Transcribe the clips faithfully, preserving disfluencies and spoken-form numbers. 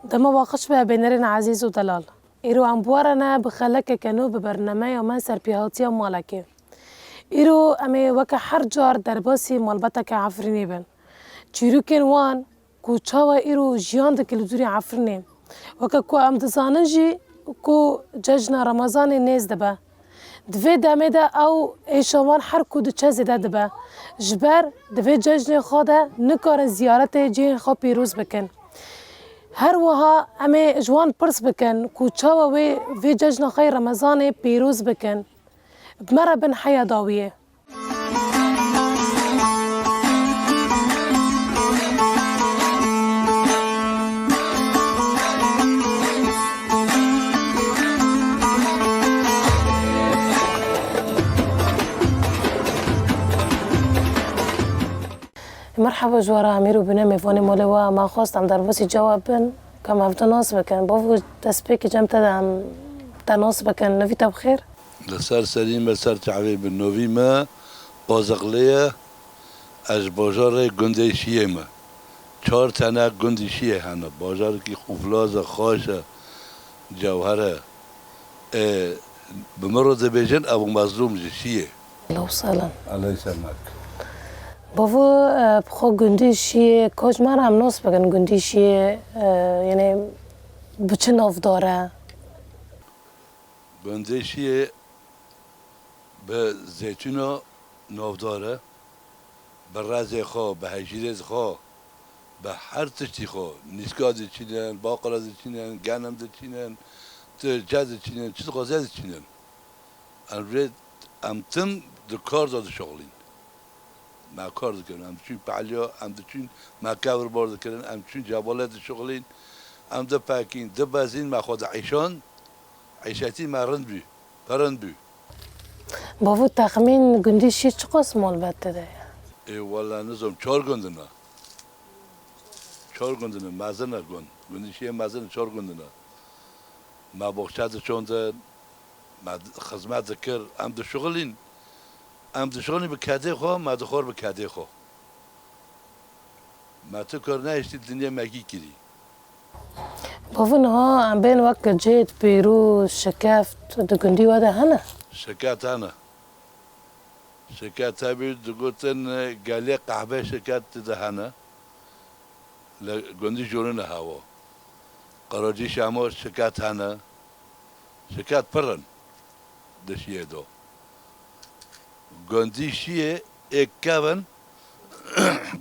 Dema we xweş be bênerên ezîz û delal. Îro em bi we re ne bi xelekeke nû bi bernameya me serpêhatiya malekê. Îro em ê weke her car derbasî malbateke Efrînê bin. Çîrokên wan ku çawa îro jiyan dike li dûrî Efrînê. Weke ku em dizanin jî ku cejna Remezanê nêz dibe. Di vê demê de ew êşa wan her ku diçe zêde dibe. Ji ber di vê cejnê xwe de nikarin ziyaretê cihên xwe pîroz bikin. Her wiha em ê ji wan pirs bikin ku çawa wê vê cejna xwe yê Remezanê pîroz bikin. Bi me re bin heya dawiyê. Merhaba ji we re, em îro bûne mêvanê malê we. Me xwest em derbasî cewab bin, ku em hevdu nas bikin. Bavo, destpêkê cem te de em te nas bikin. Navî te bi xêr? Li ser serî me, ser çavê bi novî me Oziqlê ye. Ez ji bajarê gundê Şiyê me. Çar tane gundî Şiyê hene. Bajarekî xûflaz e, xaş e, cewher e. Ê, bi min re dibêjin Ebû Mezlûm ji Şiyê. Elo selam. Eleyh semak. Bavo, e, bi xwe gundî Şiyê, ka ji me re em nas bikin gundî Şiyê, e, yani bi çi navdar e? Gundê Şiyê bi zeytûna navdar e, bi rezê xwe, bi hejîrê xwe, bi her tiştî xwe, nîska diçînin, baqura diçînin, genim diçînin, tu ce diçînin, çi dixwaze diçînin. Em rê, em tim di kar de dişuxulîn. Me kar dikirin, em diçûn pehliya, em diçûn me kevir bar dikirin, em diçûn cebale dişuxulîn, em dipekîn, dibezîn, me xwe diîşand, îşetî me rind bû, pir rind bû. Bavo, texmîn gundî Şiyê çiqas malbat tê de ye? Ê, wele nizam, çar gund in e. Çar gund in e, mezin e gund. Gundî Şiyê mezin e, çar gund in e. Me boxçe diçandin, me d-, xizmet dikir, em dişuxulîn. Em dişuxulîn bi kedê xwe, me dixwar bi kedê xwe. Me tu kar nehiştî, dinyê me kî kirî. Bavo, niha em bên wek cêt, pêrû, şikeft di gundî we de hene? Şikeft hene. Şikeft hebî digotin, gelê qehbe şikeft di hene. Li gundî Jorîne hewa. Qeracî Şemo şikeft hene. Şikeft pir in di Şiyê de. Gundî Şiyê ê kevin,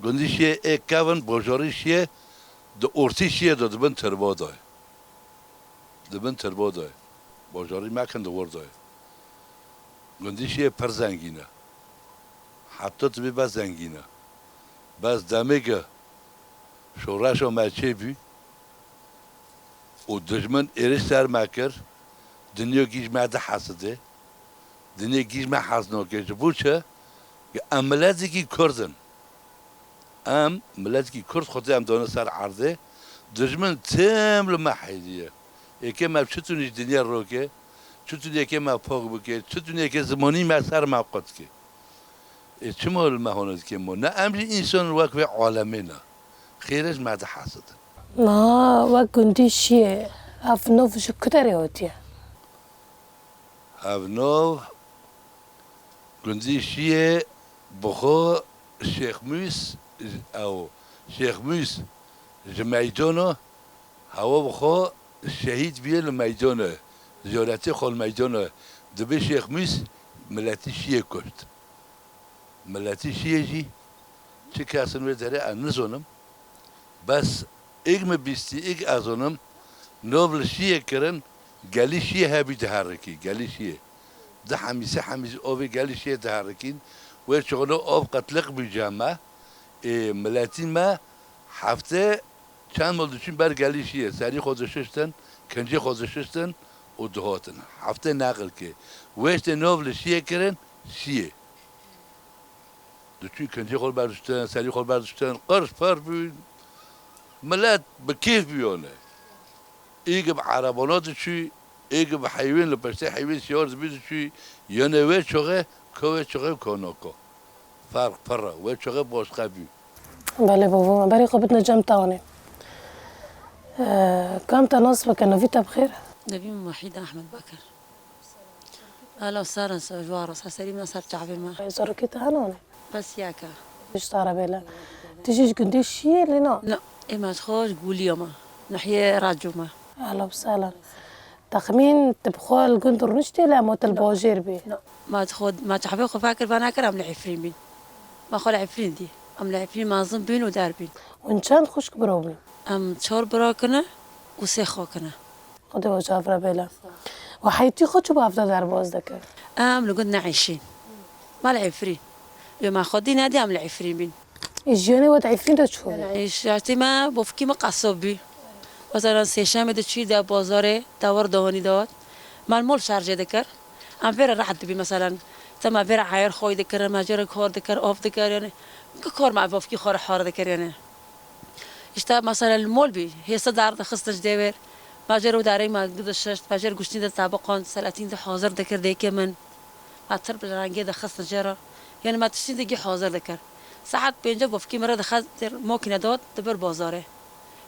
gundî Şiyê ê kevin, bajarî Şiyê di ortî Şiyê de, di bin tirba de ye. Di bin tirba de ye. Bajarî me kin di wir de ye. Gundî Şiyê pir zengîn e. Heta tu bê bes zengîn e. Bes demê ke şoreşa me çêbû û dijmin êrîş ser me kir, dinya gî ji me dihesidê, dinya gî ji me hez nake. Ji bo çi? Em miletekî Kurd in. Em miletekî Kurd xwedê em dane ser erdê. Dijmin tim li me hêdî ye. Êkê me çi tûnî ji dinyê roke, çi tûnî êkê me pok bike, çi tûnî êkê zimanî me ser me qut ke. Ê çima li me hone dike mo? Ne em jî însan wek vê alemê ne. Xêre ji me dihesidin. Niha wek gundî Şiyê, ev nav ji ku derê hatiye? Ev nav gundî Şiyê bi xwe Şêx Mûs, ew, Şêx Mûs ji meydana, hewa bi xwe şehîd bûye li meydana, ziyaretê xwe li meydana. Dibê Şêx Mûs miletî Şiyê kuşt. Miletî Şiyê jî çi kes in wê derê ez nizanim. Bes êk min bîstî, êk ez zanim, nav li Şiyê kirin, gelî Şiyê hebî diherikî, gelî Şiyê. Di hemî, sê hemî avê gelî Şiyê diherikîn. Wê çixûna av qetliq bû cem me. Ê, miletî me hefte çend mal diçûn ber gelî Şiyê, serî xwe dişiştin, kincê xwe dişiştin û dihatin. Hefte neqil ke. Wê tê nav li Şiyê kirin, Şiyê. Diçûn kincê xwe berdiştin, serî xwe berdiştin, qirş pir bûn. Milet bi kêf bûyane. Êk bi erebana diçû, êk bi heywên li piştê heywên siyar dibî diçû. Yanê wê çaxê, ka wê çaxê û ka naka. Ferq pir e. Wê çaxê başqa bû. Belê bavo, me berê xwe bidine cem te anê. Ee, kam te nas bike, navî te bi xêr? Navî min Wahîd Ahmed Bekir. Alo, saran ser ji wa rast, serî me ser çavê me. Zarokê te hene wan e? Bes yek e. Ji te re bêle. Tu jî ji gundê Şiyê lê na? Na, ê me ji xwe ji Gûliya me. Nahiyê Raco me. Ehla û sehlen. Texmîn tu bi xwe li gund rûniştî lê hema tu li bajêr bî? Na. Ma xwe, ma çavê xwe vekir venekir em li Efrîn bîn. Ma xwe li Efrîn dî. Em li Efrîn mezin bîn û der bîn. Hûn çend xwişk biro bûn? Em çar bira kine û sê xwe kine. Xwedê we ji hev re bêle. We heytî xwe çi bi hev de derbas dikir? Em li gund neîşîn. Ma li Efrîn. Lê ma xwedî nedî em li Efrîn bîn. Ê, jiyanê we di Efrîn de çû? Ê, şertî me, bofkî me qesob bî. Mesela sêşemê diçî de bazarê, dewar dahonî dat. Me mol şerjê dikir. Em vê re rehet dibî, mesela. Te me vê re eyar xwey dikir, me jê re kar dikir, av dikir, yani. Ki kar me bofkî xwe re hare dikir, yani. Îşte mesela li mol bî, hêsa dar dixistin ji dêwêr. Me jê re darê me gidişişt, me jê re guştîn de tabiqand, seletîn de hazir dikir dêkê min. Me tir bi rengê de xistin jê re. Yani me tiştîn de gî hazir dikir. Saet pênce bofkî min re dixist mokîne de dibir bazarê.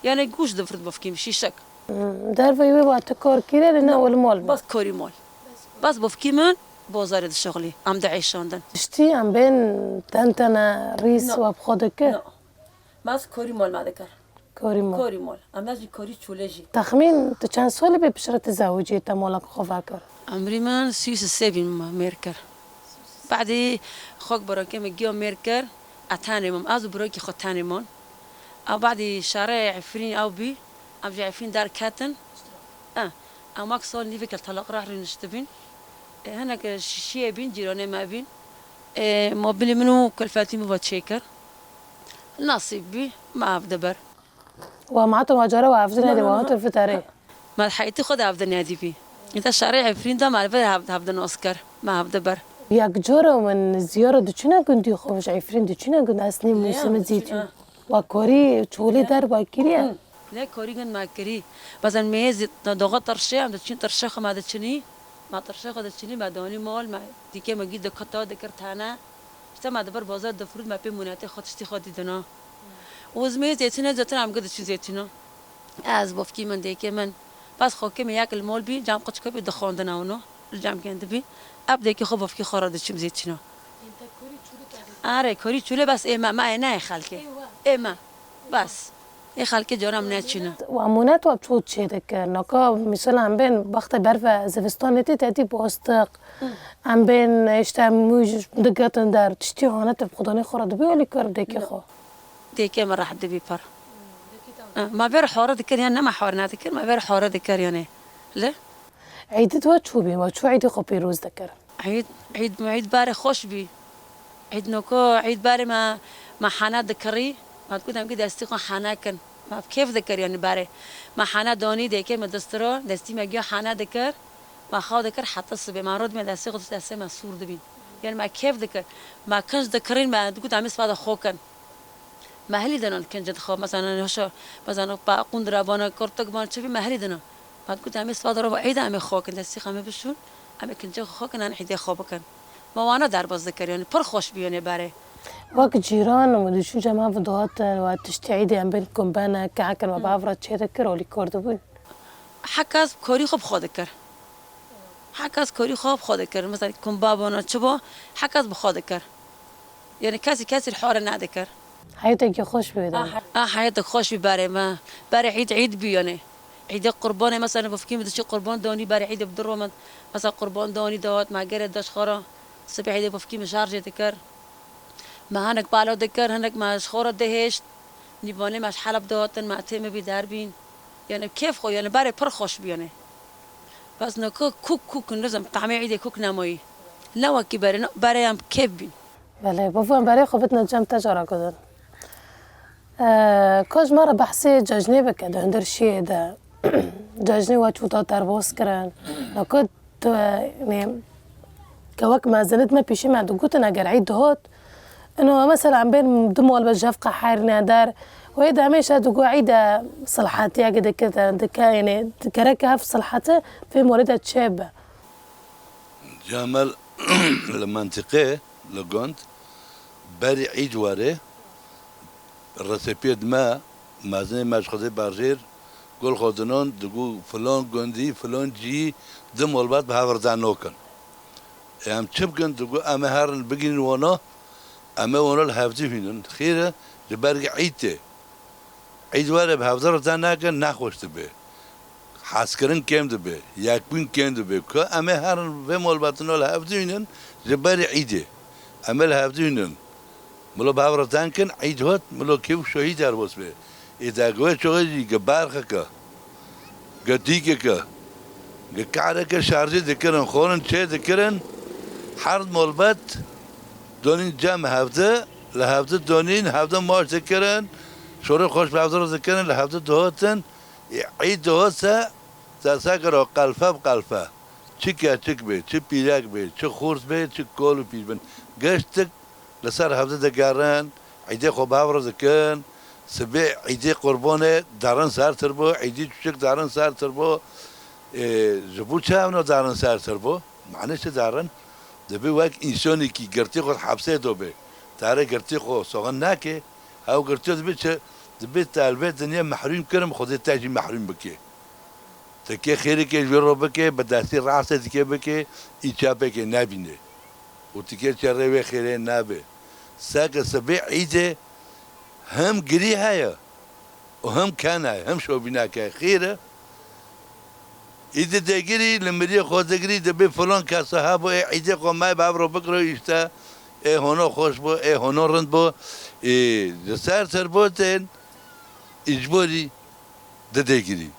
Yani gûş divirt bofkî min, şîşek. Hmm, derveyî wê wa tu kar kirê, lê ne ol mol bû? Bas korî mol. Bas bofkî min bazarê dişixulî. Em diêşandin. Tiştî em bên ten tene rîs No. we bi xwe dikir? No. Bas korî mol me dikir. Korî mol. Korî mol. Em ne jî korî çûlê jî. Texmîn tu çend salî bî piştre tu zewicî te molek xwe vekir? Emrî min sî û sê bîn me mêr kir. Badî xwek barakê min giya mêr kir. E tenê min, ez û barakî xwe tenê man. Ew badî şarê Efrîn ew bî. Em ji Efrîn derketin. E, em wek sal nîvek li Telaqreh rûniştibîn. E, hinek şişiyê bîn, cîranê me bîn. E, mobilê min û kulfetî min ve çêkir. Nasîb bî, me ev diber. Wa ma tu ma cara wa ev dinedî, wa tu viterê. Me heytî xwe de ev dinedî bî. Îta şarê Efrîn de me li vir hev, hev dinos kir. Me hev diber. Yek cara min ziyara diçine gundî xwe, ji Efrîn diçine gund, ez nî Lê mûsimi em diçin, zîtî. Ha. Wa korî çolê der wa kiriye. Hı. Lê korî gund me kirî. Bazen me zî doğa tirşe, em diçin tirşe xwe me diçinî. Me tirşe xwe diçinî, me danî mal, me dîkê me gî dikita dikir tane. Îşte me diber bazar difirût, me pê mûnetê xwe tiştî xwe dîtina. Û zimê zêtine, zêtine em gir diçin zêtine. Ez, bofkî min, dêkê min. Bas xokê min yek li mol bî, cem qiçka bî dixwandin ewno. Li cem gendibî. Eb dêkê xwe bofkî xwe re diçim zêtine. Are, korî çûlê bes ê me, me ê ne ê xelkê. Ê me. Bas. Ê xelkê cara em neçîne. Wa mûnet wa çû çê dikir. Naka, mîsal em bên baxte berve zivistanê tê, te dî bostiq. Em bên, işte, mûj digetin der, tiştî hane te bi xudanê xwe re dibî alî kir dêkê xwe. Dêkê min rehet dibî pir. Eh, ma vê re hare dikir, yan ne me hare nedikir, ma vê re hare dikir, yani. Li? Îdî tu çû bî, wa çû îdî xwe pîroz dikir. Îd, îd, îd barê xweş bî. Îd noko, îd barê me, me hane dikirî, me digot em gî destî xwe hane kin. Me bi kêf dikir, yani barê. Me hane danî dêkê me distira, destî me giya hane dikir. Me xaw dikir heta sibê. Me rod me destê xwe destê me sûr dibîn. Yani me kêf dikir. Me kinc dikirîn, me digot em ê spada xwe kin. Me hilî dinan kincin xwe, mesela hoşa, mesela pa qundira bana, kurtik bana, çi bî me hilî dinan. Me digot em ê spada rova îda em ê xwe kin, destî xwe em ê bişûn, em ê kincê xwe xwe kin, em îdê xwe bikin. Me wana derbas dikir, yani pir xweş bî, yani barê. Wek cîran û duşû cem hev dihatin, we tiştî îdê em bên kumbene, kehekir me bi hev re çê dikir, olî kar dibûn. Hekas korî xwe bi xwe dikir. Hekas korî xwe bi xwe dikir. Mesela kumba bona çi bo, hekas bi xwe dikir. Yani kesî kesî hare nedikir. Heyeteke xweş bî. A, he-, a, heyetek xweş bî berê me. Berê îd îd bî yani. Îdê qurbanê mesela bifkî min diçî qurban danî berê îdê bi du ro min. Mesela qurban danî dat, me gere daş xara. Sibê îdê bifkî min şarjê dikir. Me hinek balo dikir, hinek me ji xwe re dihêşt. Nîvanê me ji Heleb dihatin, me tê me bî derbîn. Yani kêf xwe, yani berê pir xweş bû yani. Bes niko kûk kûk in, nizam, tahmê îdê kûk nemayî. Ne wekî berê, ne, berê em kêf bîn. Belê, bavû em berê xwe bidine cem te cara kudin. Ee, ka ji me re behsê cejnê bike di hundir şiyê de. Cejnê we çû da derbas kirin. Niko Tu, yanî, ke wek mezin id me pêşî me digotin, eger îd dihat, ino, mesela, em bên du mal be jev qeherîne der, wê de hemêşe digo îd e silhetiyek dike, dike, yanî, gerek ev silheti vê malê de çêbe. Camel li mentiqê, li gund, berî îd were, resepiyê dime, mezinê me ji Xwedê berjêr, Gul xwe dinon, digo filan gundî, filan cî di malbat bi hev re dan nokin. Ê em çi bikin? Digo em ê herin bigirîn wana, em ê wana li hevdî hînin. Xêr e, ji ber gi îd tê. Îd were bi hevdî re dan nakin, nexweş dibe. Hezkirin kêm dibe, yekbûn kêm dibe. Ku em ê herin vê malbatino li hevdî hînin, ji berî îdê. Em ê li hevdî hînin. Milo bi hev re dan kin, îd hot, milo kêf û şohî derbas be. Ê de gi wê çaxê jî gi berxeke, gi dîkeke, gi kehreke şarjê dikirin, xwarin çê dikirin, her malbat donîn cem hevdi, li hevdi donîn, hevdi maç dikirin, şorê xweş bi hevdi re dikirin, li hevdi dihotin. Ê îd dihot se, te se kiro qelfe bi qelfe. Çi keçik be, çi pîrek be, çi xort be, çi kol û pîr bin. Giştik li ser hevdi digerin, îdê xwe bi hev re dikin. Sibê îdê qurbanê derin sertir bo, îdê çûçik derin sertir bo. Ê, ji bo çi evno derin sertir bo? Mane çi derin? Dibê wek însanekî girtî xwe hepsê do be. Tarê girtî xwe soxin nake. Hew girtiyo dibê çi? Dibê te li vê dinyê mehrûm kirim, Xwedê te jî mehrûm bike. Ti kê xêrikê ji wê re bike, bi destî rastê dikê bike, î çapekê nebîne. Û ti kê çê rê wê xêrê nebe. Seke sibê îdê hem girî heye û hem ken heye, hem şovînek heye. Xêr e. Îdê degirî, li miriyê xwe digirî, dibê filan kesa hebû, ê îdê xwe me bi hev re bikiro, îşte, ê hono xweş bû, ê hono rind bû, ê ji ser tirbotên îcborî didegirî.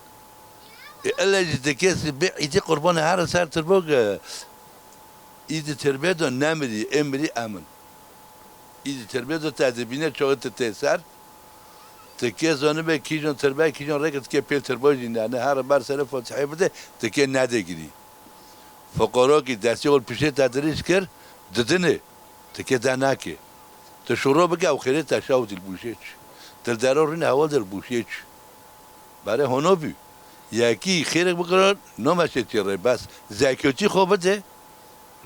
Ê ele jî di kesî bê îdê qurbanê here ser tirbok, e, îdê tirbê de nemirî, ê mirî emin. Îdê tirbê de te dibîne çaxê tu tê ser, ti kê zanibe kîjan tirbe, kîjan rêke ti kê pêl tirba jî ne. Ne here ber serê Fatihê bide, ti kê nedegirî. Fiqorokî destê xwe li piştê te dirêj kir, didinê. Ti kê de nake. Tu şûro bike ew xêrê te şawitî li bûşê çi. Tu li dero rûne heval de li bûşê çi. Berê hono bû. Yekî xêrek bikiro, nome şê çê rê bes. Zekotî xwe bide.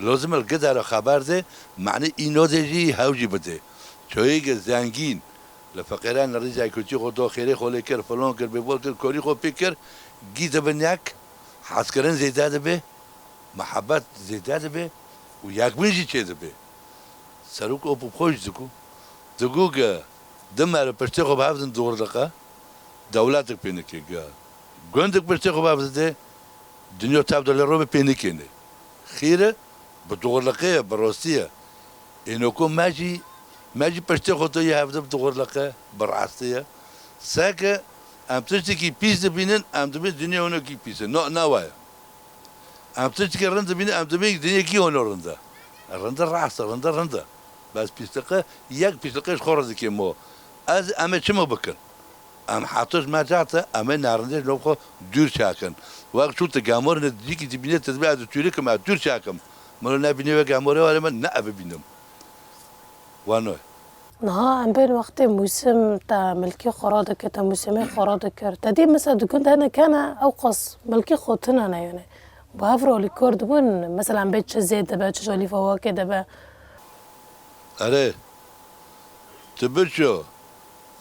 Lozim e li gidara xeber de, manî îno de jî hew jî bide. Çoyê ge zengîn, li feqîran li rî zekotî xwe do, xêrê xwe lê kir, filon kir, bêbol kir, korî xwe pê kir, gî dibin yek, hezkirin zêde dibe, mihebet zêde dibe û yekbûn jî çê dibe. Serok op û xwe jî digo, digo ge di meriv piştê xwe bi hev din dûrliqe, dewletik pê nike ge. Gundik piştê xwe bi hev dide, dinya tev de lê robe pê nikêne. Xêr e, bi dûrliqê ye, bi rastî ye. Êno ku me jî, me jî piştê xwe de yê hevde bi dûrliqe, bi rastî ye. Seke em tiştekî pîs dibînin, em dibê dinya hinekî pîs e. Na, na wa ye. Em tiştekî rind dibînin, em dibê dinyekî hona rind e. Rind e rast e, rind e, rind e. Bes pîsliqe, yek pîsliqe ji xwe re dike mo. Ez, em ê çima bikin? Em heta ji me cehte, em ê narindê ji nav xwe dûr çakin. Wek çû tu gemorine dicikî dibîne, tu dibê ez dûtûrikim, ez dûr çakim. Min nebîne wê gemorê were min, ne ev bibînim. Wano. Niha em bên wextê mûsim te milkê xwe radikir, te mûsimê xwe radikir. Te dî mesela di gund hene kene ew qas milkê xwe tune ne yani. Bi hev re alîkor dibin, mesela em bê çi zêd dibe, çi ji alî fawakê dibe. Erê, tu biço,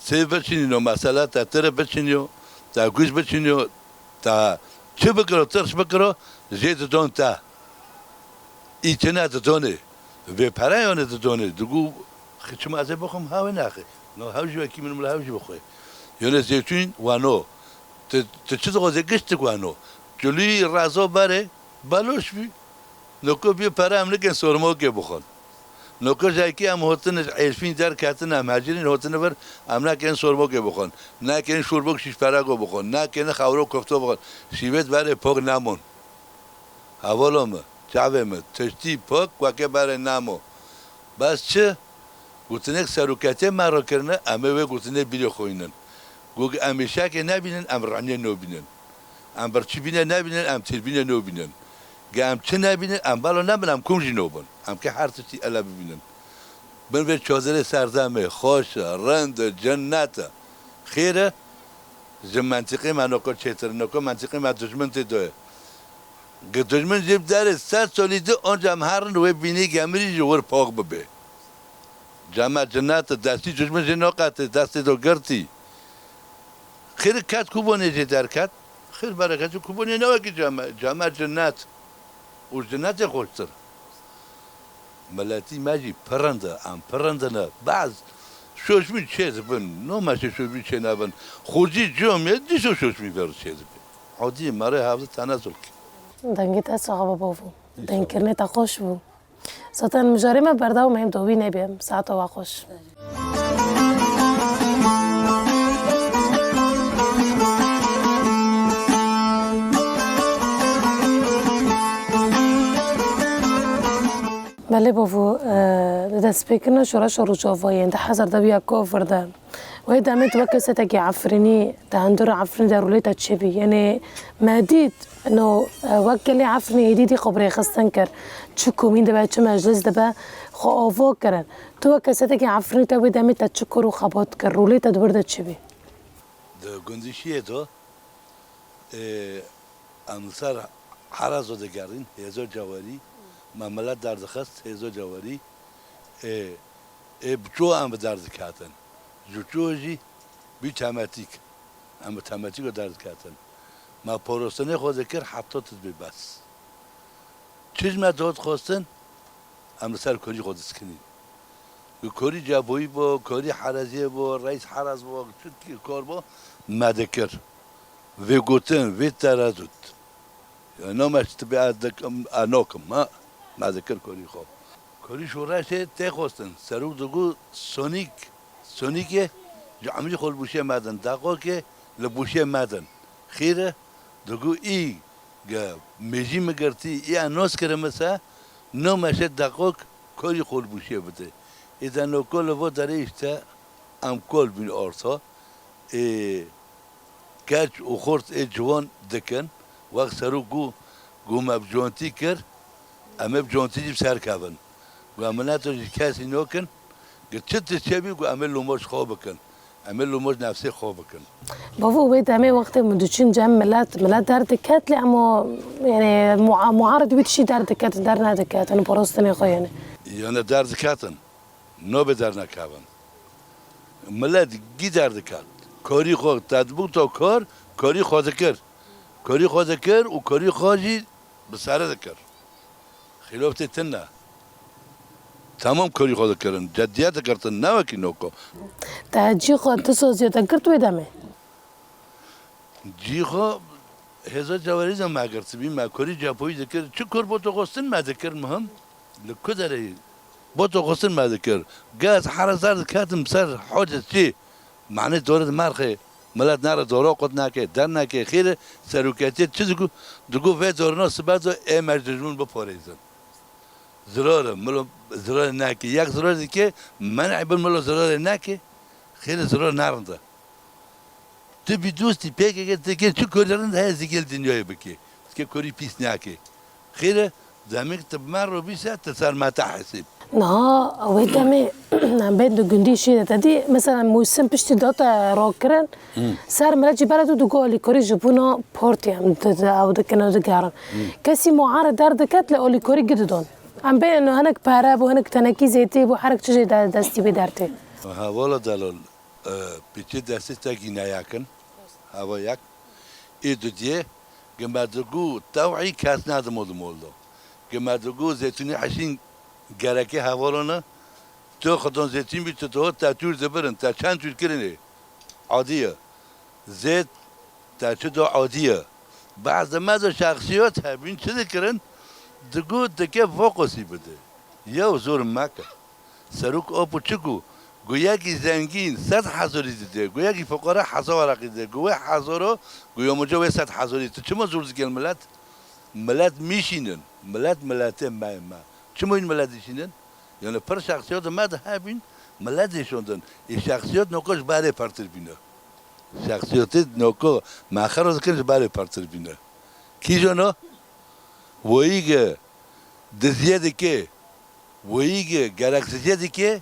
sê biçînîno, mesela te tire biçîniyo, te gûz biçîniyo, te çi bikiro, tirş bikiro, jê didon te. Î tine didonê. Vê pere yone didonê. Digu, "Xi çima ez ê bixwim, hawê naxê." No, hew jî wekî min, min hew jî bixwe. Yone zeytûn, wano. Tu, tu çi dixwazê, giştik wano. Culî razo berê, baloş bî. Noko bî pere em nikin sormokê bixwin. Noko jayki em hotine ji Êrfîn derketin, em hecirîn hotine vir, em nakin sormokê bixwin. Nakin şûrbok şîş perego bixwin. Nakin xewro kofto bixwin. Şîvêt berê pok nemon. Hevala min, çavê min, tiştî pok weke berê namo. Bes çi? Gotinek seroketê me re kirine, em ê wê gotinê bîrê xwe înin. Got, em êşekê nebînin, em rehnê nobînin. Em birçîbînê nebînin, em têrbînê nobînin. Ge em çi nebînin, em balo nebin, em kom jî nobin. Em ke her tiştî ele bibînin. Bin vê çadirê serdemê, xweş e, rind e, cinnet e. Xêr e, ji mentiqê me noko çêtir, noko mentiqê me dijmin tê de ye. Gi dijmin jê bi derê sed solî di, onca em herin wê bînî gemirî ji wir pok bibe. Cema cinnet e, destî dijmin jê noqetê, destê do girtî. Xêr ket ku bonê jê derket, xêr bereketî ku bonê newekî came, came cinnet. Û cinnetê xweştir. Miletî me jî pirinde, em pirinde ne. Baz şoşmî çê dibin, no meşê şoşmî çê nebin. Xocî ciyomê dîso şoşmî ver çê dibin. Hodî merê hevdi tene zulk. Dengê te sax be bavû. Dengkirinê te xweş bû. Zaten mijarê me berdewam e, em dawî nebê, em saeta we xweş. Belê bavû, e, di destpêkirina şoreşa Rojavayê yên di hezar dewî ya kofir de, wê demê tu wek kesekî Efrînî, di hundirê Efrînî de rolê te çi bî? Yanî me dît, no, e, wek gelê Efrînî êdî dî xwe bi rêxistin kir. Çi komîn dibe, çi meclis dibe, xwe ava kirin. Tu wek kesekî Efrînî te wê demê te çi kar û xebat kir? Rolê te di wir de çi bî? Di gundî şiyê de, e, em li ser herazo digerîn, hêzo cewarî, me milet derdixist, hêzo cewarî, e, ê bi ço em bi derdiketin. Ji ço jî bî temetîk. Em bi temetîk derdiketin. Me porostinê xwe dikir heta tu dibê bes. Çi ji me dot xwestin, em li ser korî xwe diskirîn. Li korî Caboyî bo, korî Hereziyê bo, Reis Herez bo, çi kor bo, me dikir. Vê gotin, vê teredut. Ya, no me ji tibê ez dikim, ez nokim, ha? Me dikir korî xwe. Korî şoreşê tê xwestin. Serok digo sonîk, sonîkê ji emrî xwe li bûşê me din. Daqokê li bûşê me din. Xêr e, digo î ge mêjî mi girtî, î ez nos kirim se, no meşe daqok korî xwe li bûşê bide. Ê de noko li vo derê îşte em kol bîn orta. Ê, keç û xort ê ciwan dikin, wek serok gu, gu me bi contî kir, em ê bi contî jî bi ser kevin. Gu em mileto ji kesî nokin, gi çi tişt çêbî gu em ê lomoj xwe bikin, em ê lomoj nefsê xwe bikin. Bavo, wê demê wextê min diçûn cem milet, milet derdiket lê emo, yani, mua-, muarid wî tişî derdiket, dernediketin, porostinê xwe yani. Yani derdiketin. Nobê dernekevin. Milet gî derdiket. Korî xwe te dibû to kor, korî xwe dikir. Korî xwe dikir û korî xwe jî bi sere dikir. Xîlof tê tune. Temam korî xwe dikirin. Ceddiyet dikirtin, ne wekî noko. Te cî xwe tu soziyo te girt wê demê? Cî xwe hêza cewarî de me girtibî, me korî cepoyî dikir. Çi kor bo to xwestin me dikir muhim. Li ku derê bo to xwestin me dikir. Gez hera zer diketim ser hocê çî. Mane dore di merxê. Milet nere dore qut nake, der nake. Xêre seroketiyê çi digo, digo vê dorina sibe de ê me ji dijmin biparêzin. Zirare, milo zirare nake. Yek zirare dike, men'e bin milo zirare nake. Xêre zirare nerinde. Tu bî dostî P K K dike çi korî rind heye zî gel dinyayê bike. Dike korî pîs nake. Xêre, demêk tu bi me re bîse, tu ser me te hesîb. Niha wê demê em bên di gundî şî de te dî, mesela mûsim piştî da te rakirin, ser milet jî bere tu digo alîkorî ji bona partî em di, di, ew dikin, ew digerin. Kesî muare derdiket lê alîkorî gi didon. Em bên hinek pere bû, hinek tenekî zêtî bû, herek çijê de destî bê dertê. Hevala delal. E, pîçê destê te gîne yakin, hava yak. Ê dudiyê, gi me digu tew'î kes nadimo di mol do. Gi me digu zeytûnî hişîn gerekê hevalane, tu xidon zeytûn bî tu diho te tûr dibirin, te çend tûr kirinê. Adî ye. Zêt te çi do adî ye. Bazı me de şahsiyot hebîn çi dikirin, digu dike fokusî bide. Yew zor meke. Serok Apo çi gu? Gu yekî zengîn sed hezarî dide, gu yekî fuqara hezar weraqî dide, gu wê hezaro, gu yomoca wê sed hezarî. Tu çima zor dikên milet? Milet mîşînin. Milet miletê me ye me. Çima hîn milet dişînin? Yani pir şexsiyot me de hebîn, milet dişondin. Ê şexsiyot noko ji berê pirtir bîne. Şexsiyotê noko me xero dikin ji berê pirtir bîne. Kî jono? Woyî ge diziye dike. Weyî ge gereksiziyê dike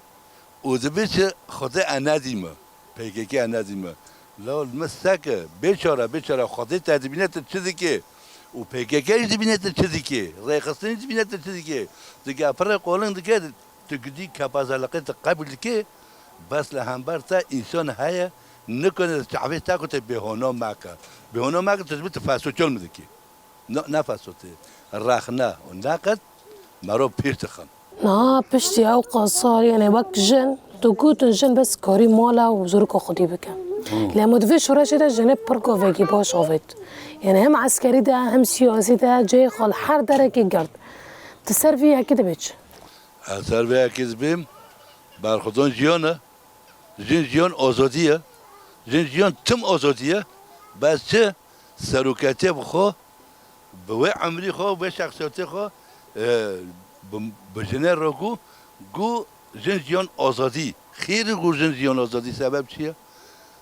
û dibê çi Xwedê enedî me. P K K enedî me. Lewel me seke bêçare, bêçare Xwedê te dibîne tu çi dike û P K K jî dibîne tu çi dike. Rêxistinî dibîne tu çi dike. Dike pirê qolin dike, tu gidî kepazeliqê tu qebûl dike, bes li hember te însan heye, Nikane çavê te ku te bêhona meke. Bêhona meke tu dibî tu fesoçol mi dikî. Ne, ne fesotê. Rexne û neqet mero pêş dixin. Niha piştî ew qasal, yani wek jin, tu gotin jin bes karî mala û zirûka xwedî bike. Lê hema di vê şoreşê de jinê pir govekî baş avêt. Yani hem eskerî de, hem siyasî de, cihê xwe li her derekê girt. Di ser vî yekê dibê çi? Ez ser vê yekê dibêm, berxwedana jiyan e. Jin jiyan azadî ye. Jin jiyan tim azadî ye. Bes çi? Seroketiyê bi xwe, bi wê emrî xwe, wê şexsiyetê xwe, e, bi, bi jinê re got, got jin jiyan azadî. Xêr got jin jiyan azadî. Sebeb çi ye?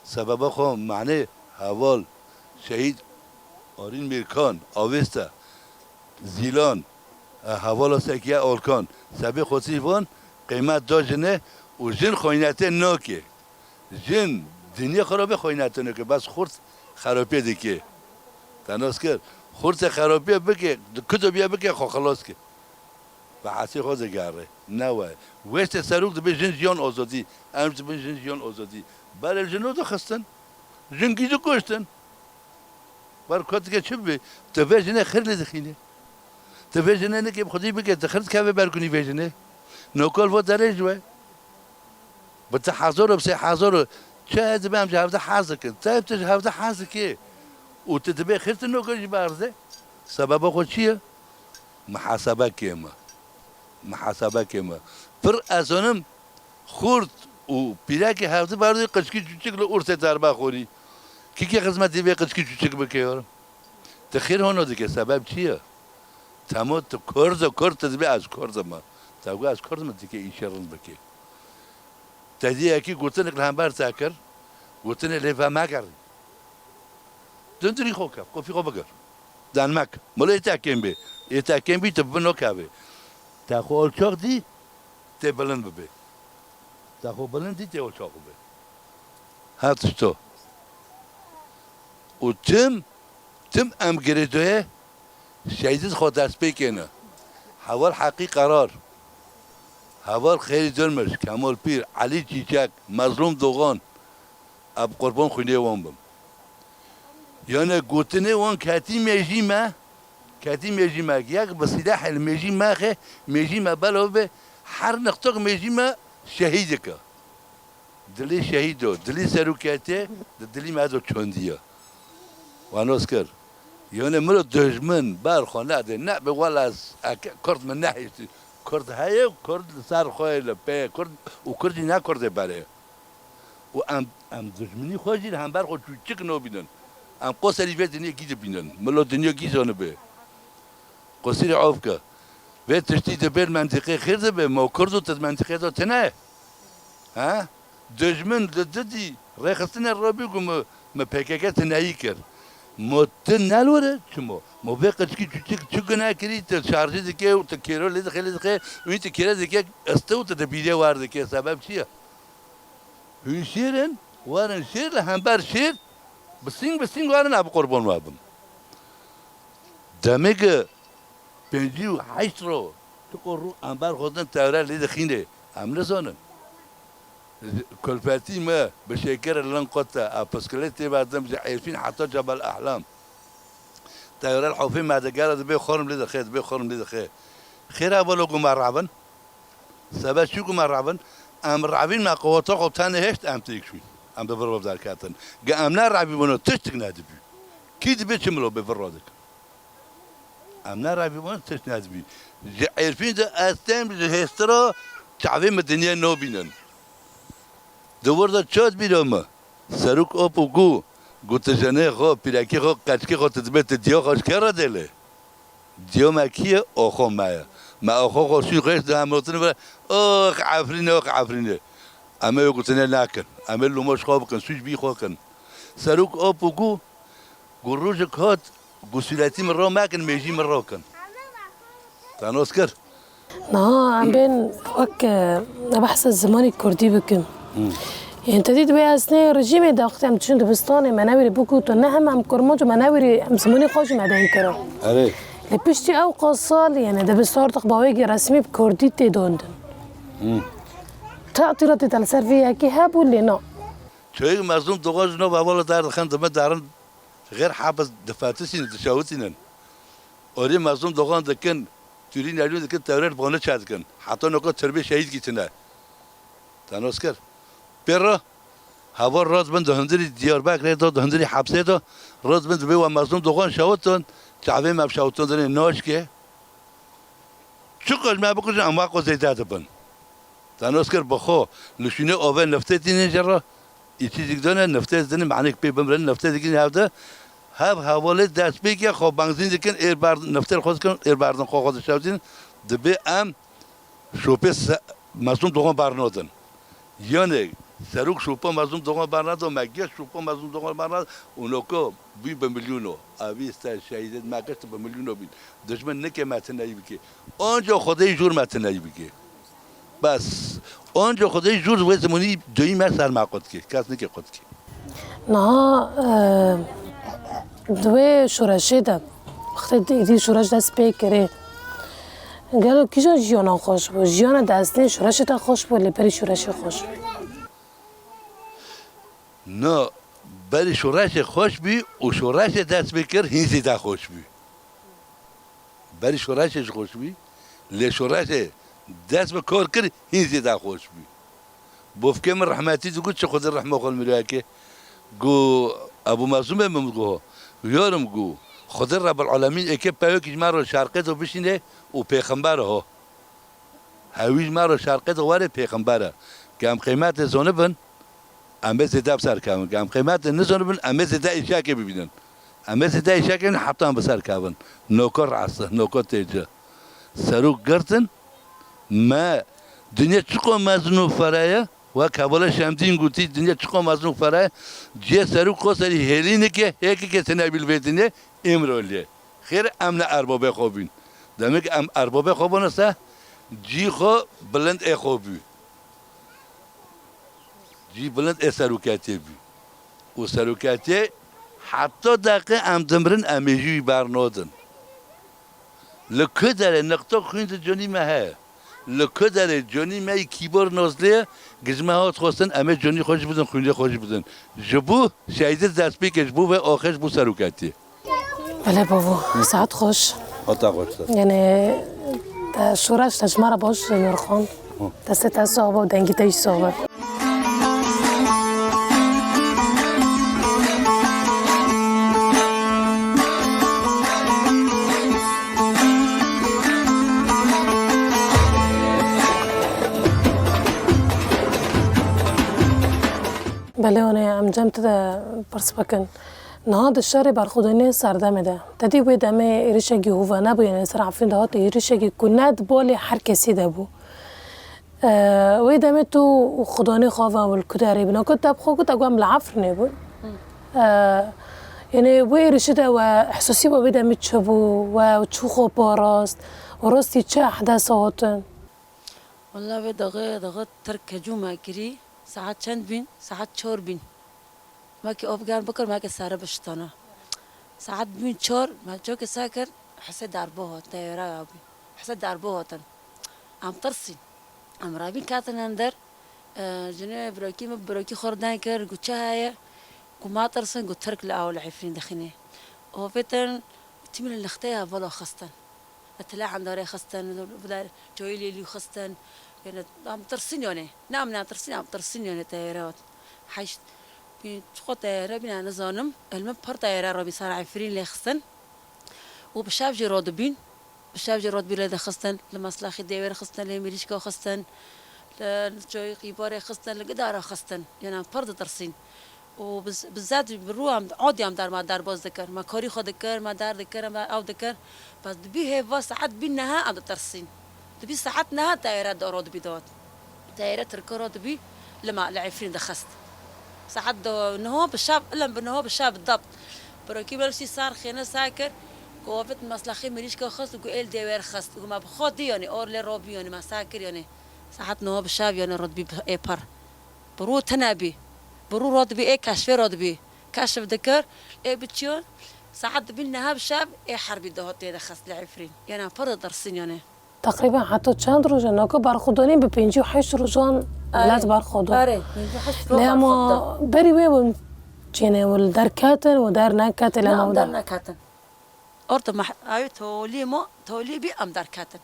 Sebeba xwe manê heval şehîd Arîn Mêrkan, Avêste, Zîlan, e, hevala Sekiye Alkan, sebê xwesî van qîmet da jinê û jin xeynetê nake. Jin dinyê xirabê xeynetê nake, bes xurt xerabiyê dike. Te nas kir. Xurtê xerabiyê bike, di kudo biye bike, xwe xilas ke. Bi hesê xwe digere. Ne we. Wêştê serok dibê jin jiyan azadî. Em dibin jin jiyan azadî. Berê jin dixistin. Jin gî dikuştin. Ber ku dike çi bibe? Tu vê jinê xêr lê dixînî. Tu vê jinê nikê bi xwedî bike, tu xêr dikeve ber kunî vê jinê. Nokal va derê ji we. Bi tu hezar û bi sê hezar û çi heye dibe em ji hevde hez dikin. Tu tu ji hevde hez dikê. Û tu dibê xêr tu nokal jî biarze. Sebeba xwe çi ye? Mihasebe kêm e. Mihasebe kêm e. Pir ez zanim xurt û pîrekê hevdi berdî qicikî çûçik li ursê derbe xorî. Kî kê xizmetî vê qicikî çûçik bike yor? Ti xêr hono dike, sebeb çi ye? Temo tu kurd e, kurd tu dibê ez kurd im. Te got ez kurd im, dike îşê rind bike. Te dî yekî gotinek li hember te kir, gotinê lê vemegerî. Dundirî xwe ke, qofî xwe bigir. Denmek. Milo ê te kêm bê. Ê te kêm bî, tu bi no kevê. Te xwe olçoq dî, tê bilind bibê. Te xwe bilind dî, tê olçoq bibê. Her tişto. Û tim, tim em girêdoyê şehîdin xwe destpêkê ne. Heval Heqî Qerar. Heval Xêrî Durmuş, Kemal Pîr, Elî Çîçek, Mezlûm Dogan. Ez bi qurban xwînê wan bim. Yanê gotinê wan ketî mêjî me, ketî mêjî me. Yek bi sîlehê li mêjî me xe, mêjî me belav be, her niqtok mêjî me şehîd dike. Dilî şehîd o, dilî seroketê, di dilî me de çondiye. Wan nos kir. Yanê miro dijmin ber xwe nede, ne be wela ez, eke kurd min nehiştî. Kurd heye, kurd li ser xwe ye, li pê ye, kurd û kurd jî ne kurdê berê. Û em, em dijminî xwe jî li hember xwe çûçik nabînin. Em qoserî vê dinyê gî dibînin. Milo dinya gî zanibe. Qosîrê av ke. Vê tiştî dibê li mentiqê xêr dibe, ma kurd û tu di mentiqê de tune ye. He? Dijmin li didî rêxistinê re bî ku mi, mi P K K tuneyî kir. Ma tu nelwere çimo? Ma vê qicikî çûçik çi gune kirî, tu şarjî dike û tu kêro lê dixe, lê dixe, wî tu kêre dike, este û tu di bîrê wer dike. Sebeb çi ye? Hûn şêr in, werin şêr li hember şêr, bi sîng bi sîng werin, ez bi qurban we bim. Demê ke pêncî û heşt ro, tu qo rû em ber xwe din tewre lê dixînê, em nizanin. Kulfetî me bi şêkirê lin qute, ez piskilêt tê ve dim ji Êrfîn heta Cebel Ehlam. Tewre li hofê me digere, dibê xorm lê dixe, dibê xorm lê dixe. Xêr e, balo ku me rabin. Sebeb çi ku me rabin? Em rabîn me qeweta xwe tenê hêşt em têk çûn. Em bi vir ve derketin. Ge em ne rabî bûne tiştik nedibî. Kî dibê çi milo bi vir re dikin? Em ne rabî bûne tişt nedibî. Ji Êrfîn de ez têm ji hêstira çavê min dinyê nobînin. Di wir de çi hat bîra min? Serok Apo got, got tu jenê xwe, pîrekê xwe, qeçkê xwe tu dibê tu diya xwe ji kê re dêlê? Diya me kî ye? Oxo me ye. Me oxo xwe şû xêş di hemrotin ve, ox Efrînê, ox Efrînê. Em ê wê gotinê nekin. Em ê lûmo ji xwe bikin, sûc bî xwe kin. Serok Apo got, got rojek hat, got sûretî min re mekin, mêjî min re kin. Te nas kir? Niha em bên wek, e, behsa zimanê kurdî bikin. Yên te dî dibê ez nê rejîmê de wextê em diçûn dibistanê me newêrî bû ku tu ne hem em kurmanc û me newêrî em zimanê xwe jî me deyn kiro. Erê. Lê piştî ew qas sal, yani dibistar tixbawêkî resmî bi kurdî tê dondin. Te'tîlatê te li ser vê yekê hebû lê na. Çoyê Mezlûm Dogan ji nav hevala derdixin, dibin derin, xêr hebis difetisînin, dişewitînin. Orê Mezlûm Dogan dikin, tûrî nelûn dikin, tewrêr bane çedikin. Heta noka tirbê şehîd kî tine. Te nas kir. Pê re heval rat bin di hundirî Diyarbekirê de, di hundirî hepsê de, rat bin dibê we Mezlûm Dogan şewitin, çavê me bi şewitin dinê naşkê. Çiqas me bikujin, em weko zêde dibin. Te nas kir bi xwe, li şûnê ave niftê tînin jê re, îçî jî dane, niftê dinê, manêk pê bimirin, niftê digîn hevde. Hev hevalê destpêkê xwe benzîn dikin, êr berdin, niftê xwe dikin, êr berdin xwe xwe dişewitînin, dibê em şopê se-, Mezlûm Dogan bernadin. Yanê serok şopa Mezlûm Dogan bernado, me giya şopa Mezlûm Dogan bernado, û noko bû bi milyûno. Evî ser şehîdê me gişt bi milyûno bîn. Dijmin nike me tineyî bike. Anca Xwedê jûr me tineyî bike. Bes. Anca Xwedê jûr wê zimunî doyî me ser me qut ke. Kes nike qut ke. Niha, e, di wê şoreşê de, wextê êdî şoreş dest pê kirê, gelo kîjan jiyana xweş bû? Jiyana destê şoreşê te xweş bû, lê berî şoreşê xweş bû? Na, berî şoreşê xweş bî û şoreşê dest pê kir hîn zêde xweş bî. Berî şoreşê jî xweş bî, lê şoreşê dest bi kar kir hîn zêde xweş bî. Bofkê min rehmetî digot, çi Xwedê rehma xwe li miroyekê. Got, Ebû Mezlûmê min got, yarim got, Xwedê Rebbil Alemîn êkê peyokî ji me re şerqê de bişîne û pêxember ho. Hewî ji me re şerqê de were pêxember e. Ke em qîmetê zanibin, em ê zêde bi ser kevin. Em qîmetê nizanibin, em ê zêde îşekê bibînin. Em ê zêde îşekê bibînin heta em bi ser kevin. Nokor esi, nokor têci. Serok girtin, me dinya çiqo mezin û fere ye, wek hevala Şemdîn gotî, dinya çiqo mezin û fere ye, cihê serok xo serî hêlînike, hêkike tine bî li vê dinyê, Îmroliyê. Xêr em ne erbabê xo bîn. Demek em erbabê xo bûne se, cî xo bilind ê xo bû. Cî bilind ê seroketiyê bû. Û seroketiyê heta deqê em dimirin, em ê jî wî bernadin. Li ku derê niqta xwîn di conî me heye. Li ku derê conî me yî kîbor nozlê ye, giz me hat xwestin, em ê conî xwe jî bidin, xwînê xwe jî bidin. Ji bo şehîdê destpêkê, ji bo vê axê, ji bo seroketiyê. Belê bavo, saet xweş. Hata xweş ser. Yanî, te şoreş te ji me re baş ji me re xwend. Hı. Destê te sax be û dengî te jî sax be. Belê, hûn ê em cem te de pirs bikin. Niha di şerê berxwedaniyê serdemê de, te dî wê demê êrişekî hûvane bû, yanî li ser Efrîn de hat êrişekî ku ne di balê her kesî de bû. Eee, wê demê tu xwedanê xwe ve li ku derê bû. Nagot te bi xwe got, "Ego em li Efrînê bûn." Eee, yanî wê êrişî de we ihsasî we wê demê çi bû? We çi xwe parast? Û rastî çi ehdes hatin? Wela vê daxê, daxê Tirk hecûm me kirî. Saet çend bîn? Saet çar bîn. Wekî av germ bikir, wekî sere biştana. Saet bûn çar, me çokê se kir, hesê derbo hat, teyara ya bî. Hesê derbo hatin. Em tirsîn. Em rabîn ketin ender. E, jinê birokî min, birokî xwe deng kir, got, "Çi heye?" Got, "Ma tirsin," got, "Tirk li ew li Efrîn dixîne." Avêtin, tîmî li lixtê hevala xistin. Li tile endarê xistin, li çayê lêlî xistin. Yanî em tirsin yanî. Ne em netirsîn, em tirsin yanî teyare hat. Heşt, bîn, çiqo teyare bîne nizanim. Li min pir teyare rabî ser Efrîn lê xistin. Û bi şev jî radibîn. Bi şev jî radibî lê dixistin. Li Meslexî dêwêr xistin, lê Mirîşka xistin. Li, li çayê qîbarê xistin, li gidara xistin. Yanî em pir ditirsîn. Û bi z-, bi zed, bi rû em, adî em derma derbas dikir. Me karî xwe dikir, me der dikir, me ew dikir. Bes dibî hêva saet bî neha em ditirsîn. Dibî saet neha teyare da radibî dat. Teyare Tirka radibî li me, li Efrîn dixist. Saet da niha bi şev, ilm bi niha bi şev bi debt. Birokî me sî ser xêne se kir, ku avêt Meslexê Mirîşka xist û ku êl dêwer xist. Û me bi xwe dî yanî, or lê rabî yanî, me se kir yanî. Saet niha bi şev yanî radibî bi ê pir. Bi rû tune bî. Bi rû radibî, ê keşfê radibî. Keşf dikir, ê biçiyo. Saet dibîn neha bi şev, ê herbî dihat tê de xist li Efrîn. Yanî pir ditirsin yanî. Teqrîben heta çend roj e? Naka berxwedanî bi pêncî û heşt rojan milet berxweda. Erê, pêncî û heşt roj berxweda. Lê hema berî wê bûn çêne û li derketin û derneketin lê hema. Em derneketin. Orta meh-, ew tolî ma, tolî bî em derketin.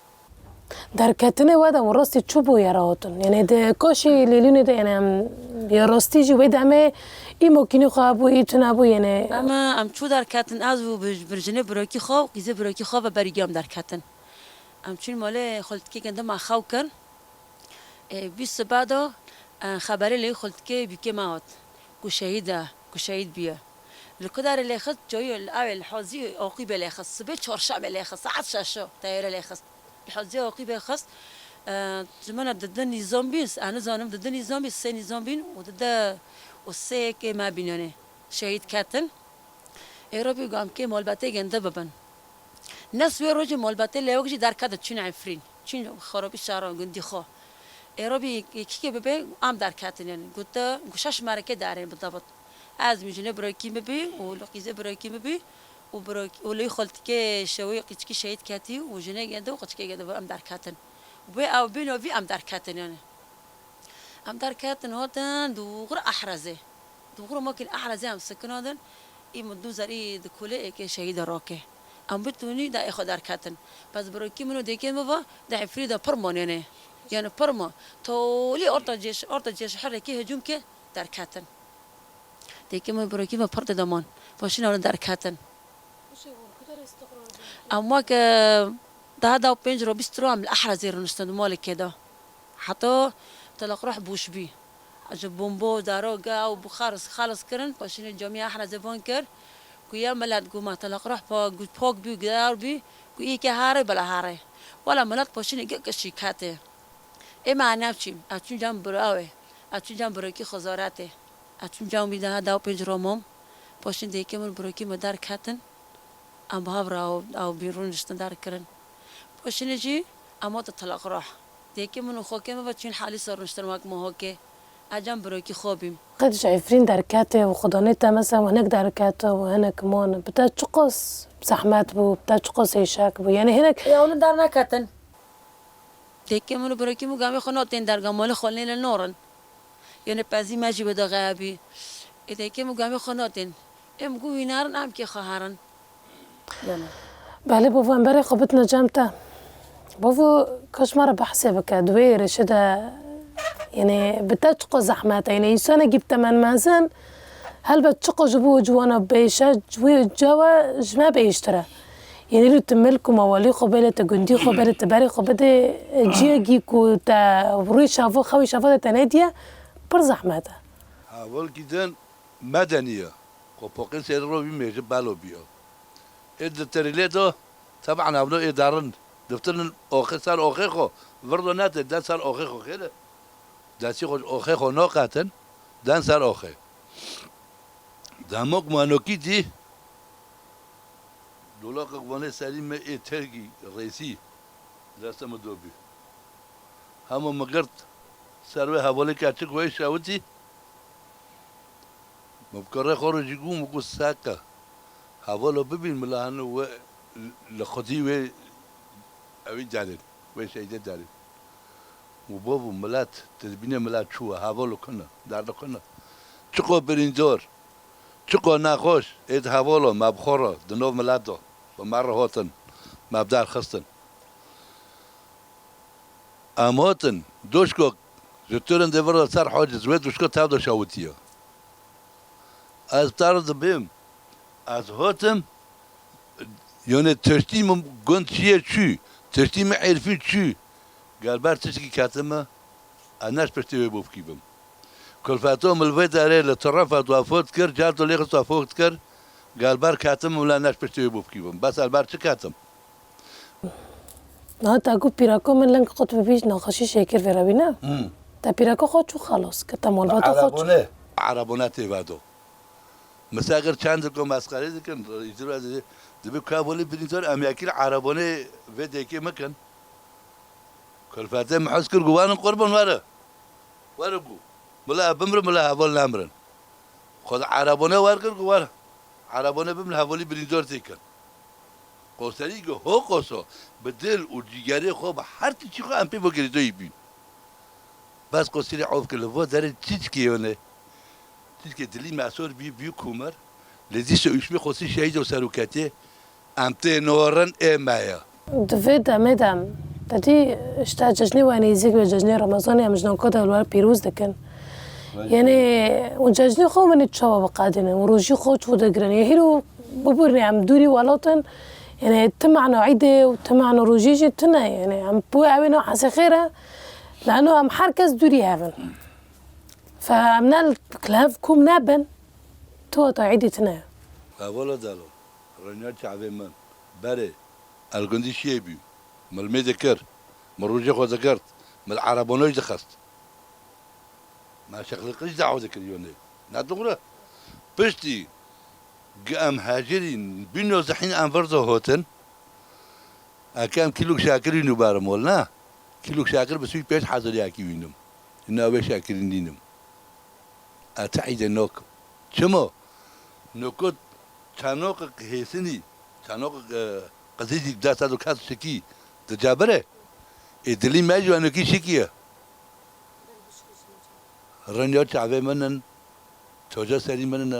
Derketinê we de û rastî çi bû yere hatin? Yanî di kaşî lêlûnê de yanî em ya rastî jî wê demê î makînî xwe hebû, î tune bû yanî. Em, em çû derketin, ez û bi, bi jinê birokî xwe û qîzê birokî xwe ve berî gam derketin. Em çûn malê xultikê gende me xew kir. Ê, vî sibe de, e, xeberê lê xultikê bîkê me hat. Ku şehîd e, ku şehîd bûye. Li ku derê lê xist, coyê li ew ê li hazî aqîbê lê xist. Sibê çarşemê lê xist, saet şeş o teyare lê xist. Li hazî aqîbê xist. E, ji min re di din nîzam bîn, ez nizanim di din nîzam bîn, sê nîzam bîn û di de û sê yekê me bînanê. Şehîd ketin. Ê Rebî, gam kê malbetê gende bibin. Nes wê rojê malbetê lewek jî derketin çûn Efrîn. Çûn xerabî şehra gundî xwe. Ê Rebî, kîkê bibe, em derketin yanî. Gote, got şeş merekê derên bi debit. Ez min jinê birekî min bî û li qîzê birekî min bî û birek-, û li xultikê şewê qîçkî şehîd ketî û jinê gende û qîçkê gende em derketin. Wê ew bîno vî em derketin yanî. Em derketin hatin dûxir Ehrezê. Dûxir makîn Ehrezê em sikinandin. Î min dû zer î di kulê êkê şehîda rokê. Em bitunî da ê xwe derketin. Bes birokî min û dêkê min va da Efrîn de pir manêne. Yanî pir ma. Tolî orta cêş, orta cêş herekî hicûm ke derketin. Dêkê min û birokî min pir tê de man. Paşîn ew derketin. Em weke daha da pênc ro bîst ro em li Ehrezê rûniştin di malekê de. Heta Teleqroh boş bî. Ji bombo, daroga û bixar xelas kirin, paşînê camî Ehrezê van kir ku ya milet, ku ma Teleqroh pa-, ku pak bî, gidar bî, ku î ke herê, bela herê. Wela milet paşînê gik şîketê. Ê me neçîm, ez çûm cem bira wê, ez çûm cem birokî xezaretê. Ez çûm cem wî daha da pênc ro mam. Paşîn dêkê min birokî min derketin. Em bi hev re ew, ew bîn rûniştin derkirin. Paşinê jî em hatin Teleqroh. Dêkê min û xokê min ve çûn Helîsa rûniştin wek min hokê. Ez cem birokî xwe bîm. Qet ji Efrîn derketê û xudanê te mesela hinek derket û hinek man. Bi te çiqas zehmet bû, bi te çiqas êşek bû. Yanî hinek. Ya hûn derneketin. Dêkê min û birokî min gamê xwe natên derga malê xwe lê li norin. Yanî pezî me jî wê daxeya bî. Ê dêkê min gamê xwe natên. Em ku wî narin em kê xwe herin. Belê bavo, em berê xwe bitine cem te. Bavo, kaş me re behsê bike. Di wê êrişê de, yanî bi te çiqo zehmet e. Yanî însanekî bi temen mezin, helbet çiqo ji bo ciwana bêş e, ji wê cawa ji me bêştir e. Yanî tu milk û mewalî xwe bêle, tu gundî xwe bêle, tu berê xwe bidê ciyekî ku te rûyê şavo, xewê şavo de te nediye, pir zehmet e. Hevalkî din medenî ye. Xwe poqê serê ro vî mêje belo bîyo. Ê di terîlê de, teban evno ê darin. Diftirin oxê ser oxê xwe. Virdo nete, den ser oxê xwe xêre. Destî xwe oxê xwe noqetin, den ser oxê. Demok manokî dî, dolaqek vanê serî me ê tergî, rêsî, destê min dobî. Hema min girt, ser wê hevalê keçik wê şewitî, min bi kurê xwe re jî got, min got, seke, hevala bibîn, mila hene we li xwedî wê ewî derên, wê şehîdê derên. Û bavo, milet, tu dibînî milet çû ye, heval û kin e, derdê kin e. Çiqo birîndar, çiqo nexweş, êd heval e, me bi xwe re, di nav milet de, bi me re hatin, me bi dar xistin. Em hatin, doşko, ji Tirindê vir de ser Haciz, wê doşko tev de şewitiye. Ez bi te re dibêm, ez hatim, Yanê tiştî min gund çiyê çû, tiştî min êrfî çû. Gelber tiştekî ketime, ez neş piştî wê bo bikîbim. Kulfeto min li vê derê li Tirefet wefat kir, Celto lê xist wefat kir. Gelber ketim min la neş piştî wê bo bikîbim. Bes elber çi ketim? Niha te got pîrako min ling qut bibî, naxweşî şêkir vê re bîne. Hmm. Te pîrako xwe çû xelas kir, te malbata xwe çû. Erebone. Erebone tê vedo. Misagir çend dikin, mesxerê dikin, îcra dibê, dibê ku hevalî birîndar em yekî li erebonê vê dêkê mikin. Kulfetê min hez kir, got, werin qurban were. Were got. Mila ez bimrim, mila heval nemirin. Xwe di erebonê wer kir, got, were. Erebonê bimrin, hevalî birîndar têkin. Qoserî go ho qoso, bi dil û cîgerê xwe, bi her tiştî xwe em pê ve girêdayî bîn. Bes qoserî ew kir li vo derê çîçkê yone. Çîçkê dilî mesor bî, bî kumar. Lê dîsa ûşmê xosî şehîd û seroketê, em tê norin ê me ye. Di vê demê de em, te dî, işte cejnê we nêzîk be, cejnê Remezanê em ji navka de li we pîroz dikin. Yanî, û cejnê xwe min çawa biqedînin, û rojî xwe çawa digirin. Yê hîro bibûrne em dûrî welat in, yanî ti mana îdê û ti mana rojî jî tune, yanî em bi wê ewê ne hesê xêr e, lano em her kes dûrî hev in. Fe em ne li hev kom nebin, tu heta îdê tune ye. Hevala delo, renya çavê min, berê, el gundî şiyê bî, min li mê dikir, min rojê xwe digirt, min li erebonoj dixist. Me şexlîqij dawa dikir yonê. Ne doğru. Piştî gi em hecirîn, bî nozdehîn em vir de hotin. Eke em kîlok şakirî nû berim ol, ne? Kîlok şakir bi sî û pênc hezariyakî wînim. Ina wê şakirî nînim. Ez ti îdê nokim. Çima? Nokot çanoqek hêsinî, çanoqek, e, qizî zî dest û kes şikî di cebirê. Ê dilî me jî wenokî şikî ye. Rinya çavê min in, çoca serî min in.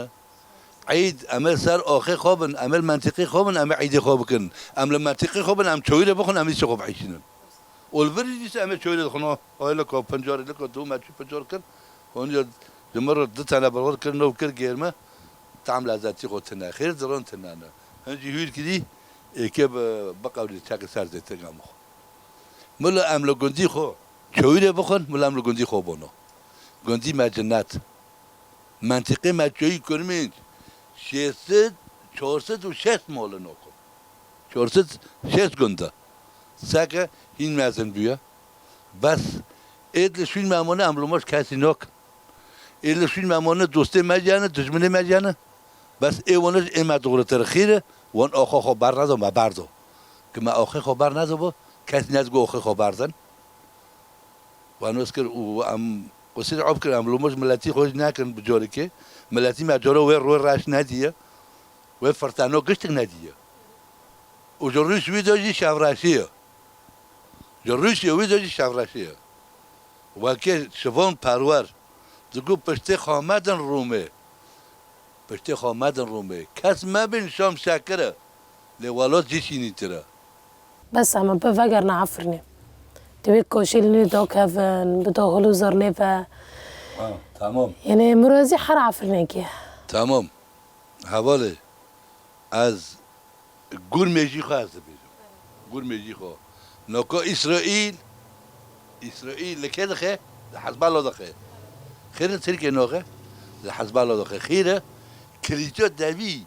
Îd, em ê ser axê xwe bin, em ê li mentiqê xwe bin, em ê îdê xwe bikin. Em li mentiqê xwe bin, em çawîrê bixwin, em îşê xwe bihişînin. Û li vir jî dîsa em ê çawîrê dixwin. Ay li ka pincarê, li ka dû me çû pincar kir. Hûn ya ji min re du tane birxwir kir, nov kir gêrme. Tam lezetî xwe tine. Xêr dirin tine ne. Hin jî hûr kirî, êkê bi, biqewlî çekê ser zêtirga min xwe. Mila em li gundî xwe çawîrê bixwin, mila em li gundî xwe bono. Gundî me cinet. Mentiqê me çoyî Kurmînc şêst sed, çar sed û şêst mol in oku. Çar sed şêst gund e. Seke hîn mezin bûye. Bes êd li şûn me mone em li moj kesî nok. Ê li şûn me mane dostê me jî hene, dijminê me jî hene. Bes ê wane ji ê me dûretir xîr e, wan axê xwe ber nedo, me berdo. Ki me axê xwe ber nedo bo, kes nedgo axê xwe berdin. Wan wes kir û em qusîr eb kir, em lomo ji miletî xwe jî nekin bi careke. Miletî me cara wê rû reş nediye. Wê firteno giştik nediye. Û ji rû ji wî de jî şevreşî ye. Ji Rûsya wî de jî şevreşî ye. Wekê Şivan Perwer digo piştê xwe medin Rûmê. Piştê xwe medin Rûmê. Kes mebin Şam şekir e. Lê welat jî şînîtir e. Bes em bi vegerine Efrînê. Divê koşê li nê dakevin, bi dahil û zirnê ve. Ha, tamam. Yanî mirazî her Efrînekê. Tamam. Hevalê, ez gurmê jî xwe ez dibêjim. Gurmê jî xwe. Noka Îsraîl, Îsraîl li kê dixe? Li Hezbala dixe. Xêr li Tirkiye naxe? Li Hezbala dixe. Xêr e, kilîça devî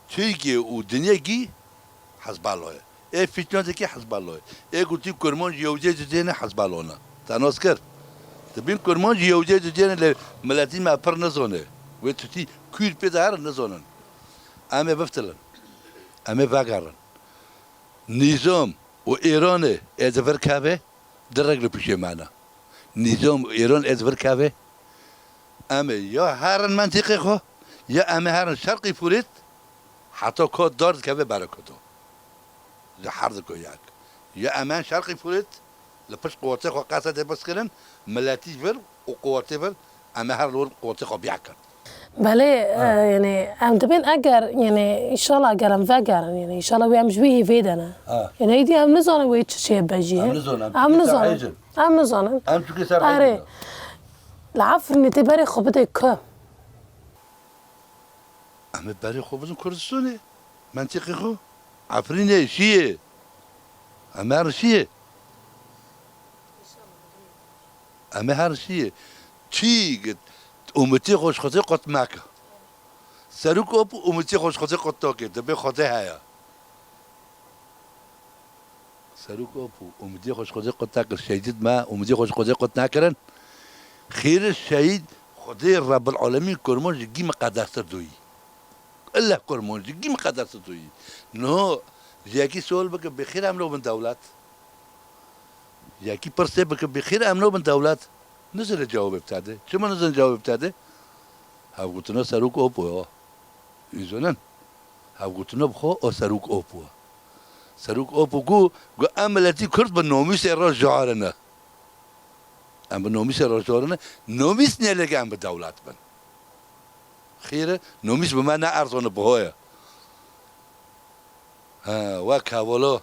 Tirkiye û dinyekî Hezbala ye. Ê fîtne dike Hezbala ye. Ê gotî Kurmanc yewdê didêne Hezbala ne. Te nas kir. Dibîn Kurmanc yewdê didêne lê miletî me pir nizane. Wê tiştî kûr pê de herin nizanin. Em ê biftilin. Em ê vegerin. Nîzam û Îranê ê di vir kevê, di reg li pişê me ne. Nîzam û Îran ê di vir kevê. Em ê ya herin mentiqê xwe, ya em ê herin Şerqî Furêt, heta ka dar dikeve bereketo. Ji her di ku yek. Ya em ên Şerqî Furêt, li pişt quwetê xwe qesedê piskirin, miletî vir û quwetê vir, em ê her li wir quwetê xwe biyakin. Belê, Ha. e, yanî em dibên eger, yanî înşallah eger em vegerin, yanî înşallah wê em ji wî hêvê de ne. Ha. Yanî êdî em nizanin wê çi çê be jî. Em nizanin, em Em çûkê ser nizanin. heyzin. Em nizanin. Em çûkê ser Erê. heyzin. Li Efrînê tê berê xwe bidê ku? Em ê berê xwe bidin Kurdistanê. Mentiqê xwe. Efrînê şiyê. Em ê herin şiyê. Em ê herin şiyê. Çi git? Umutê xwe ji Xwedê qut meke. Serok op umutê xwe ji Xwedê qut nake. Dibê Xwedê heye. Serok op û umidê xwe ji Xwedê qut nekir. Şehîdît me umidê xwe ji Xwedê qut nekirin. Xêr e şehîd Xwedê Rebbil Alemîn kurman ji gî miqedestir doyî. Ille kurman ji gî miqedestir doyî. Niho ji yekî sual bike, bê xêr em lo bin dewlet. Ji yekî pirsê bike, bê xêr em lo bin dewlet. Nizane cewabê bide. Çima nizane cewabê bide? Hevgotina Serok op o. Îzonin. Hevgotina bi xwe o Serok op o. Serok Opok got, got, em miletî Kurd bi nomîsê re jarine. Em bi nomîsê re jarine. Nomîs nêlê ke em bi dewlet bin. Xêr e, nomîs bi me ne erzon e, bi ho ye. Ha, wek hevala,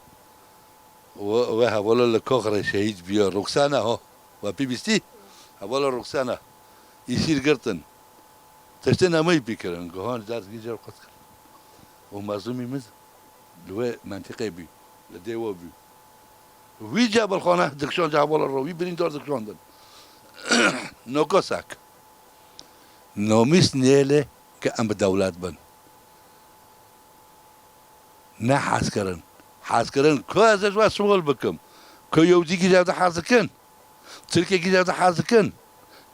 we, we hevala li Kaxirê şehîd bûye, Roxana ho. We pê bîstî? Hevala Roxana. Îsîr girtin. Tiştê nemeyî pê kirin. Guhan dest gî jê qut kir. Û mezlûmî min li wê mentiqê bû. Li dê we bû. Wî Cebilxane dikşand, hevala ro, wî birîndar dikşandin. Nokosak. Nomîs nêlê ke em bi dewlet bin. Ne hezkirin. Hezkirin ku ez ê ji we sual bikim. Ku Yewdîkî ji ev de hez dikin? Tirkiyekî ji ev de hez dikin?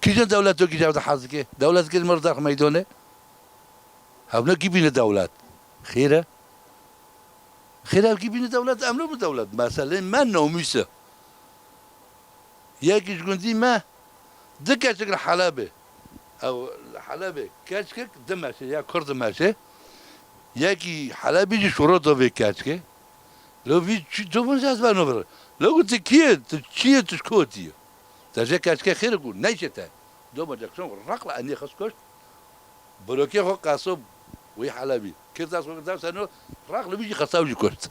Kîjan dewletokî ji ev de hez dike? Dewletkî ji min re derx meydonê. Hevnekî bîne dewlet. Xêr e? Xêr e, ev kî bîne dewlet, em ne bi dewlet. Meselê me nomîs e. Yekî ji gundî me, du keçik li Helebê. Ew li Helebê keçikek dimeşe, ya kur dimeşe. Yekî Helebî jî şûro do vê keçikê. Lo vî çi, tu vin ez beno vir. Lo got, tu kî yî, tu çi yî, tu ji kotî yî? Te jê keçikê xêr got, neyşe te. Doma cekşon req li enê xist kuşt. Birokê xwe qesob wî Helebî. Kirdas xwe kirdas eno, req li wî jî xesta wî jî kuşt.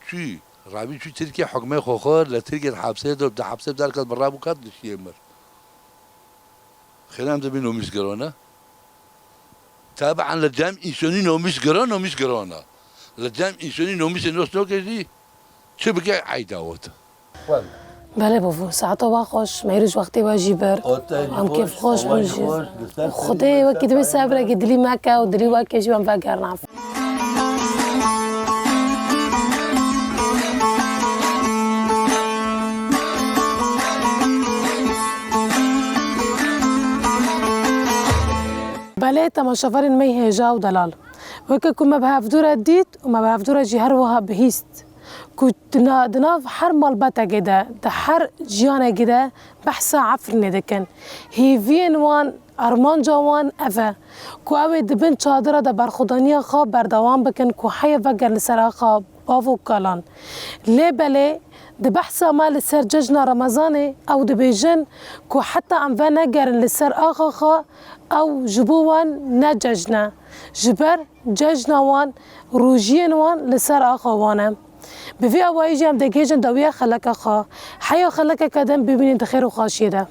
Çû, revî çû Tirkiye, hukmê xwe xwar, li Tirkiye di hepsê de, di hepsê de derket bi rev û ket dişiyê mir. Xêr em dibî nomîsgiran e. Taban li cem însonî nomîsgiran, nomîsgiran e. Li cem însonî nomîsê nos noke jî çi bike eyda ot. Belê bavo, saeta we xweş, mêrû ji wextê we jî bir. Em kêfxweş bin jî. Xwedê wekî divê sebrekî dilî me ke û dilî wekê jî em vegerna. Belê, temaşevanên me yê hêja û delal. Weke ku me bi hevdû re dît û me bi hevdû re jî her wiha bihîst ku di na-, di nav her malbatekê de, di her jiyanekî de behsa Efrînê dikin. Hêviyên wan, armanca wan ev e ku ew ê di bin çadira de berxwedaniya xwe berdewam bikin ku heye veger li ser axa bav û kalan. Lê belê di behsa me li ser cejna Remezanê ew dibêjin ku heta em venegerin li ser axa xwe, ew ji bo wan ne cejn e. Ji ber cejna wan, rojiyên wan li ser axa wan e. Bi vî awayî jî em digihêjin dawiya xeleka xwe. Heya xelekeke din bimînin di xêr û xweşiyê de.